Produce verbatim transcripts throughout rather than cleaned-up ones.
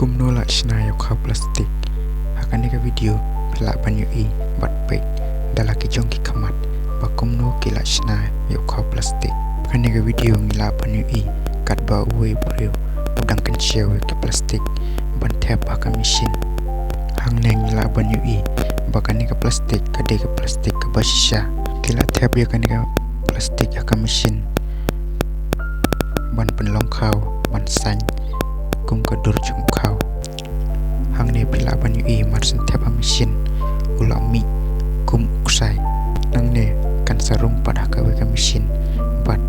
Kumno lah shna ïa u khaw plastik? Ha kane ka video phi lah ban ïohi bad peit da la ki jong ki khmat ba kumno ki lah shna ïa u khaw plastik. Ha kane ka video ngi lah ban ïohi katba uwei u briew u dang kynshew ïa ki plastik ban thep ha ka machine. Hangne ngi lah ban ïohi ba kane ka plastik ka dei ka plastik kaba shisha. Ki lah thep ïa kane ka plastik ha ka machine ban pynlong khaw, ban saiñ kum ka dur jong u khaw. Hangne phi lah ban ïohi mar shen thep ha machine u lah mih kum u ksai. Nangne kan sa rung pat ha kawei ka machine bad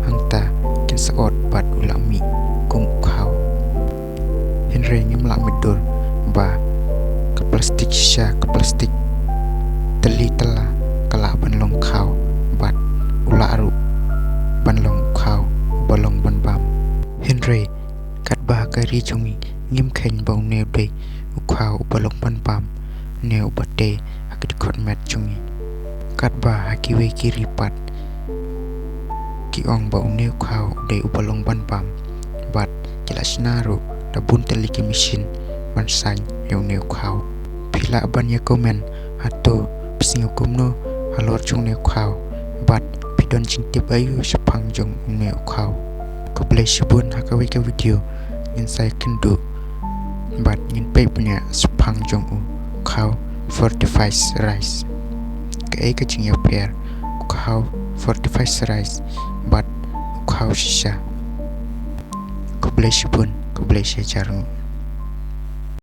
hangta kin sa ot bad u lah mih kum u khaw. Hynrei ngim lah mutdur ba ka plastik shisha, ka plastik tylli tylla ka lah ban long khaw bad u lah ruh ban long u khaw uba long ban bam. Hynrei katba ha ka ri jong ngi ngim kheiñ ba une u dei u khaw uba long ban bam ne uba tei ha ki dkhot met jong ngi. Katba ha kiwei ki ri pat ki ong ba une u khaw u dei uba long ban bam bad ki la shna ruh da bun tylli ki machine ban saiñ ïa une u khaw. Phi lah ban ïa comment hato phi sngew kumno halor jong une u khaw bad phi don jingtip aïu shaphang jong une u khaw. Khublei shibun, ha kawei ka video ngin sa ïakynduh bad ngin peit bniah shaphang jong u khaw fortified rice. Kaei ka jingïapher u khaw fortified rice bad u khaw shisha. Khublei shibun, khublei shihajar nguh.